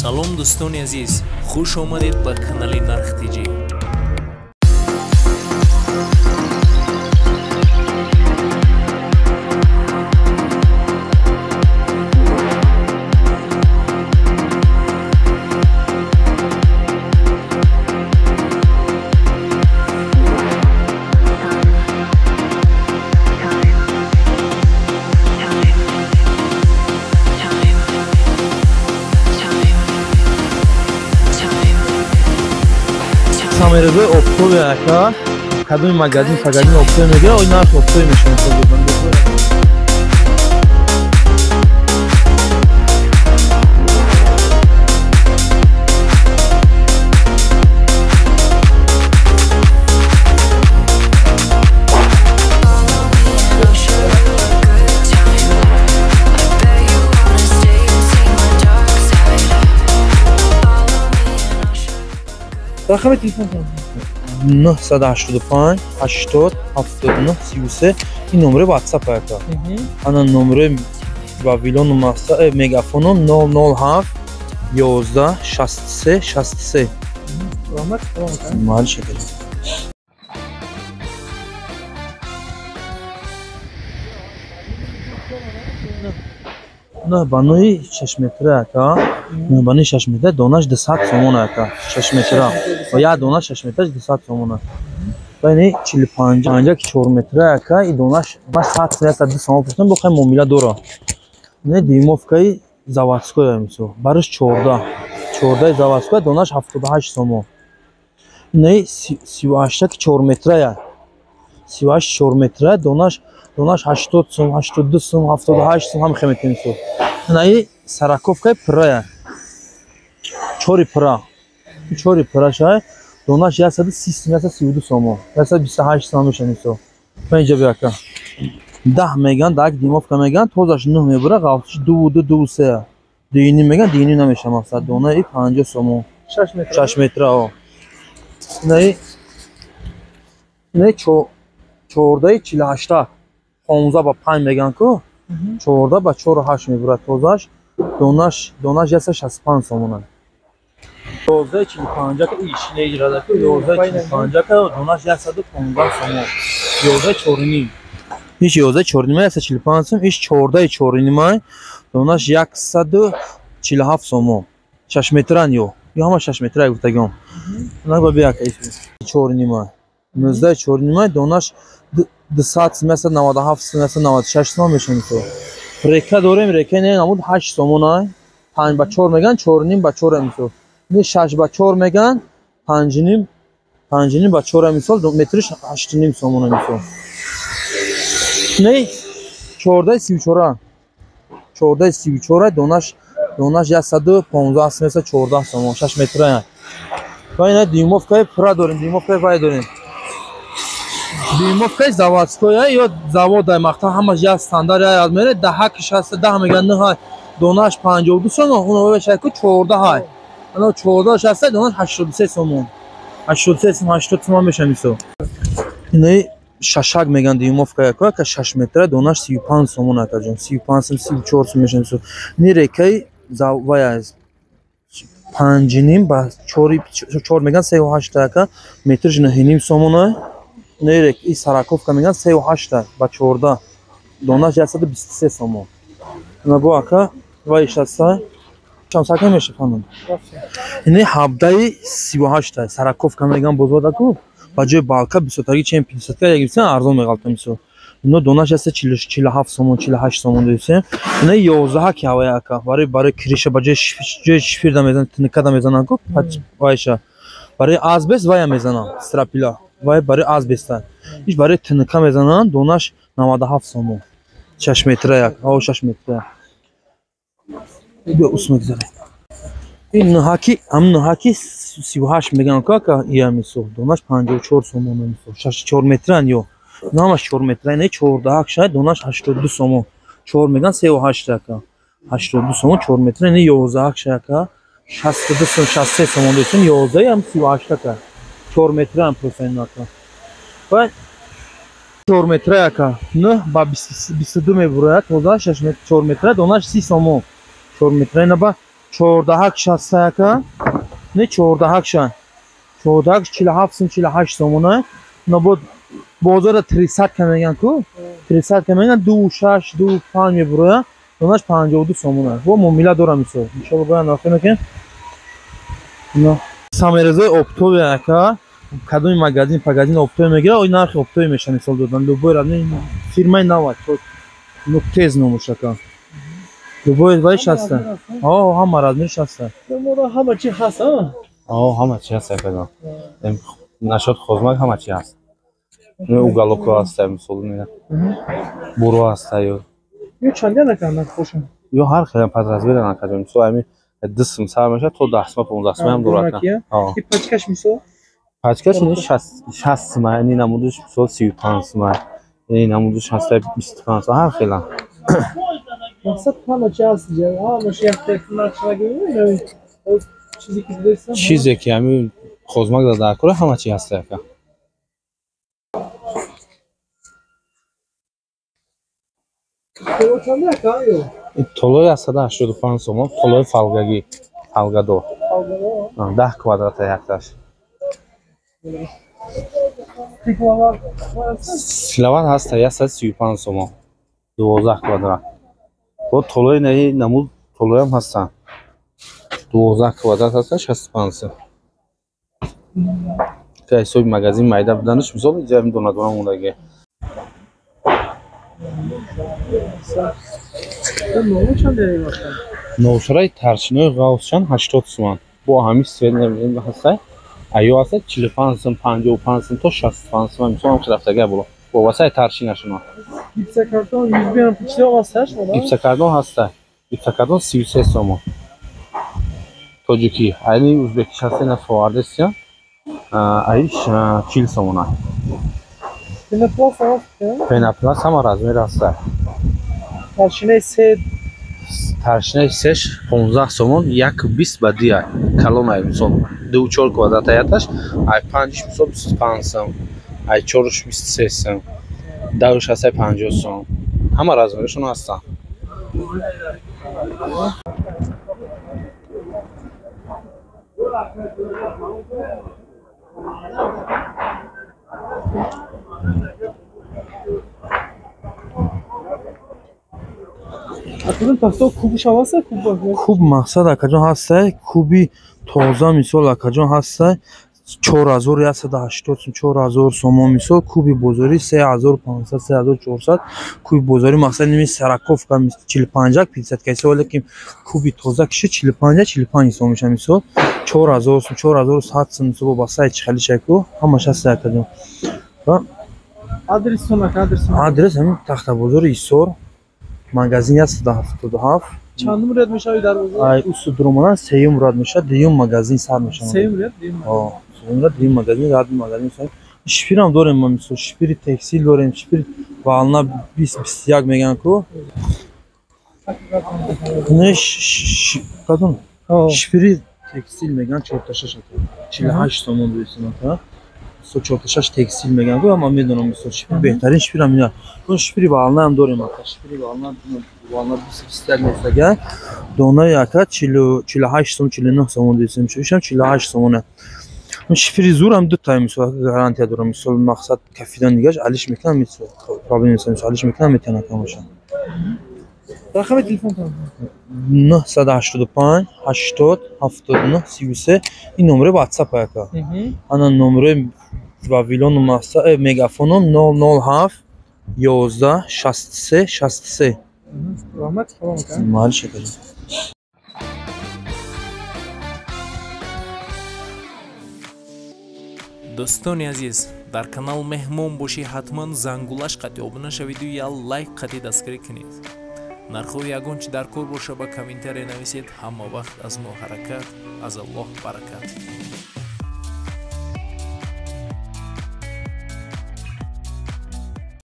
Салом дӯстони азиз, хуш омадед ба канали Нарх ТЖ. Самерезои оптове ака, кадоми магазин фагазин оптове мегира, ой нарх оптове мешавад. Рақами телефон 985 80 79 33 ин номери WhatsApp ака. Ана номери Вавилон маса мегафоном 007 11 63 63. Раҳмат, салом. Мал шакар. На банои 6 метра ака. На банои 6 метра донаш 200 сомон ака. 6 метра. Ва я донаш 6 метра 200 сомон. Бани 45 ки 4 метра ака и донаш 100 102 сомон пустан бо хай муомила дора. Не димовкаи заводской мисо. Бариш 14. 14 заводской донаш 78 сомон. Не 38 ки 4 метра я. 38 4 метра донаш 80 сом, 82 сом, 78 сом ҳам хеметем со. Наи сараковкаи пирая. Чори пира. Чори пира шай донаш 130 сом, 132 сом. 128 сом мешани со. Ман инҷа бияка. 10 меган, 10 димовка меган, тозаш 9 мебура, ғафтиш 2 2 2 3. Дини меган, дини намеша мақсад. Донаи 50 сом. 6 метра. 6 метра. Наи 14 48 15 ба 5 меган ку 14 ба 4 8 мебурад тозаш донаш 165 сомона. 11 45 ка иш неҷрада ку 11 45 ка донаш 115 сомон. 11 4.5. Иш 11 4.5 145 сом, иш 14 4.5 донаш 147 сомон. 6 метран ё. Ё ҳама 6 метра гуфтагом. На ба бияка иш 4.5. 19 4.5 донаш 200 сом, 197 сом, 196 сом мешавад то. Река дорем, река не намуд 8 сомон ай. 5 ба 4 меган, 4.5 ба 4 мисол. Не 6 ба 4 меган, 5.5 5.5 ба 4 мисол, метриш 8.5 сомон мисол. Не 14 34. 14 34 донаш 115 сом, 114 сомон, 6 метра. Ва ина дюймовкаи пура дорем, дюймовкаи вай дорем. Дюймовкаи заводскоя ё заводай мақта ҳамаш як стандарт як мере 10 ки 60 меган 9 донаш 52 сомон, уно бешай ку 14 ҳай. Ана 14 60 донаш 83 сомон. 83 сом 80 сомон меша мисо. Инаи шашак меган дюймовка яко ка 6 метра донаш 35 сомон атаҷон. 35 сом 34 сом меша мисо. Ни рекаи завая 5.5 ба 4 4 меган 3.8 ака метриш 9.5 сомон. Нерек и сараковка меган 3.8 ба 14 донаш 123 сомон. На бо ака вай 60 чамсака меша ханум. Ини 17.38 сараковка меган бозодаку ба ҷои балка бисотаги чен 50 ка гирифтан арзон меғалтам мисо. Ино донаш 147 сомон 48 сомон дидем. Ина 11 ки ҳавай ака барои криша ба ҷои шифирда мезан тинкада мезанан ку вайша. Барои азбест вая мезанан страпила. Вай барои азбеста. Иш барои тинка мезанан донаш 97 сомон. 6 метра як, ав 6 метра. Биё ус мегзарем. Ин нӯҳаки, ҳам нӯҳаки 38 меган ку ака ия мисол. Донаш 54 сомон мисол. 64 метран ё. Намаш 4 метра, не 14 шай донаш 82 сомон. 4 меган 3.8 ака. 82 сомон 4 метра, не 11 шай ака. 62 сом 63 сомон десем 11 ҳам 38 ака. 4 метра ҳам процент ака. Ва 4 метра ака. 9 ба 22 мебурад, тоза 6 метр 4 метра донаш 30 сомон. 4 метра ина ба 14 61 не 14 ша. 14 47 сум 48 сомона. Набод бозора 300 ка меган ку? 300 ка меган 2 6 2 5 мебуроя. Донаш 52 сомона. Бо муомила дорам мисол. Иншалло бояд нархи мекунем. На самерезои оптовый ака кадоми магазин пагазин оптовый мегира, ой нархи оптовый меша мисол додан. Любой размер фирмаи нава, ну тез номуш ака. Любой вай шаста. О, ҳама размер шаста. Моро ҳама чи ҳаст, а? О, ҳама чи ҳаст ака. Нашод хозмак ҳама чи ҳаст. Ну уголоко ҳаст, мисол не. Буро ҳаст ё. Ё чанд ака нархошон? Ё ҳар хел пас размер ака. Мисол ҳами 2 сум сар меша то 10 сум 15 сум ҳам дорад. И пачкаш мисол? Пачкаш 60 сум, ини намудиш мисол 35 сум, ини намудиш ҳаст 25 сум, ҳар хел. Мақсад ҳама чи ҳаст, ҳамаш як нарх нагӯем, чизе ки дидастам. Чизе ки ҳамин хозмак дар кора ҳама чи ҳаст ака. Толо чанд ака ё? Толои 185 сомон, толои фалгагӣ, фалгадор. 10 квадрата якташ. Силавар ҳаст 135 сомон, 12 квадрат. Бо толои наи намуд толоям ҳастанд. 12 квадрат ҳастанд 65 сом. Ка ҳисоби магазин майда буданаш мисол иҷа дона-дона мондагӣ. Новшараи тарчинои ғавсшан 80 сомон. Бо ҳамин свет ҳастай. Аё ҳастай 45 сом, 55 сом то 65 сом мисол ҳам рафтага було. Бо васай тарчинашуна. Гипсокартон 100 ҳам пичида ҳасташ, Гипсокартон ҳастай. Гипсокартон 33 сомон. Тоҷикӣ, айни узбекиш ҳастай на фовардесия. Аиш 40 сомона. Пенопласт ҳаст? Пенопласт ҳама размер ҳастай. Тарчинаи се тарчинаи сеш 15 сомон, 1,20 ба 2 калон ай мисол 2,4 квадрат аяташ, ай 5 мисол 25 сом, ай 4 23 сом, 10 ҳастай 50 сом. Ҳама размерашон ҳастанд. Куб мақсад акаҷон ҳастай, куби тоза мисол акаҷон ҳастай 4180 сом, 4000 сомон мисол, куби бозорӣ 3500, 3400, куби бозорӣ мақсад ними сараковка 45 50 кайса, валекин куби тоза киши 45 45 сом меша мисол 4000 сом, 4100 сом мисол вобаста чи хали шайку ҳамаш ҳастай акаҷон. Ва адресон ака, адресон. Адрес ҳамин Тахтабозори Исор, магазин 177. Чандум ряд мешавад дар бозор? Ай усу дурумона сеюм ряд мешавад, дуюм магазин сар мешавад. Сеюм ряд, дуюм. О, сеюм ряд, дуюм магазин, ряд магазин сар. Шпирам дорем ма мисол, шпири текстил дорем, шпири вална 20 21 меган ку. Не кадом? Шпири текстил меган 46 ака. 48 сомон дуюсина та. 46 текстил меган ку, ама медонам мисол шпири беҳтарин шпирам ина. Кун шпири вална ҳам дорем ака. Шпири вална вална 20 21 мефтага. Донаи ака 48 сом, 49 сомон дуюсина. Ишам 48 сомона. Шпири зур ҳам ду та мисол гарантия дорам. Мисол мақсад кафидан дигаш алиш мекунам мисол проблем нест, мисол алиш мекунам метавонам камоша. Рақами телефонтон? 985 80 79 33. Ин номери WhatsApp ака. Ана номери Вавилон мегафоном 007 11 63 63. Раҳмат, салом ака. Майли шакаҷон. Дӯстони азиз, дар канал меҳмон бошӣ ҳатман зангулаш қатъи обуна шавиду я лайк қатъи дастгирӣ кунед. Нархҳои ягон чи дар кор боша ба комментария нависед. Ҳама вақт аз мо ҳаракат, аз Аллоҳ баракат.